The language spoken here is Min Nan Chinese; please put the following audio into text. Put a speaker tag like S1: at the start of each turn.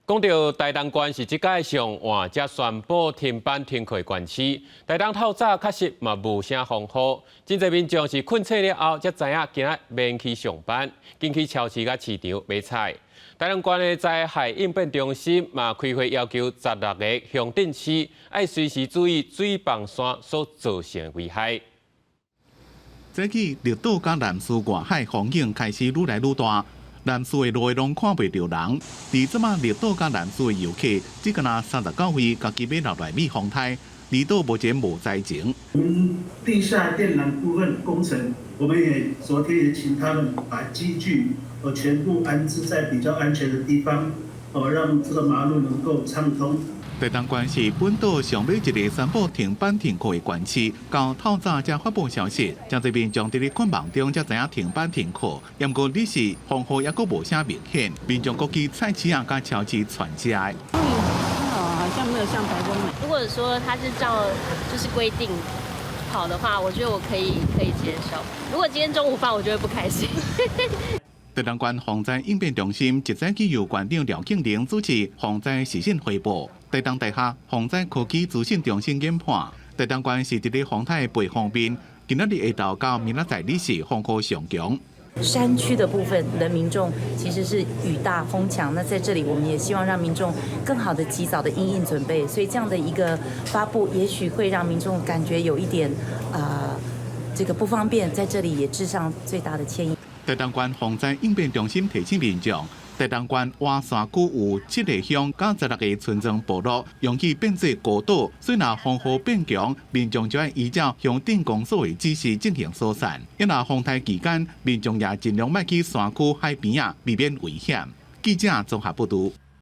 S1: 講到台東縣是這屆上晚才宣布停班停課的縣市，台東透早確實嘛無啥風雨，真濟民眾是睏醒了後才知影今仔免去上班，緊去超市佮市場買菜。台東縣的災害應變中心嘛開會要求16個鄉鎮市愛隨時注意水崩山所造成的危害。
S2: 早起綠島佮南勢外海風景開始愈來愈大。南勢的路攏看袂著人，佇這馬綠島佮南勢的遊客，只干焦39位，家己欲留來避風颱。離島目前無災情。
S3: 我們地下電纜部分工程，我們也昨天也請他們把機具全部安置在比較安全的地方，哦，讓這個馬路能夠暢通。
S2: 台東縣是本島上尾一个宣布停班停課的縣市，到透早才發布消息，真濟民眾佇咧睏夢中才知影停班停課。毋過彼時風雨猶閣無啥明顯，民眾閣去菜市仔佮超市串食的。
S4: 嗯，好像沒有像颱風。
S5: 如果說他是照就是規定跑的話，我覺得我可以接受。如果今天中午放，我就會不開心。
S2: 台東縣防災應變中心一早起由縣長廖慶玲主持防災視訊匯報。台東大學防災科技資訊中心研判，台東縣是佇咧風颱的背風面，今仔日下晝到明仔載彼時風雨上強。
S6: 山區的部分的民眾其實是雨大風強，那在這裡我們也希望讓民眾更好的及早的因應準備，所以這樣的一個發布，也許會讓民眾感覺有一點這個不方便，在這裡也致上最大的歉意。
S2: 台東縣防災應變中心提醒民眾，台東縣外山區有七个鄉佮16个村莊部落，容易變做孤島，所以若風雨變強，民眾就愛依照鄉鎮公所的指示進行疏散。抑若風颱期間，民眾也盡量莫去山區海邊仔，避免危險。記者綜合報導。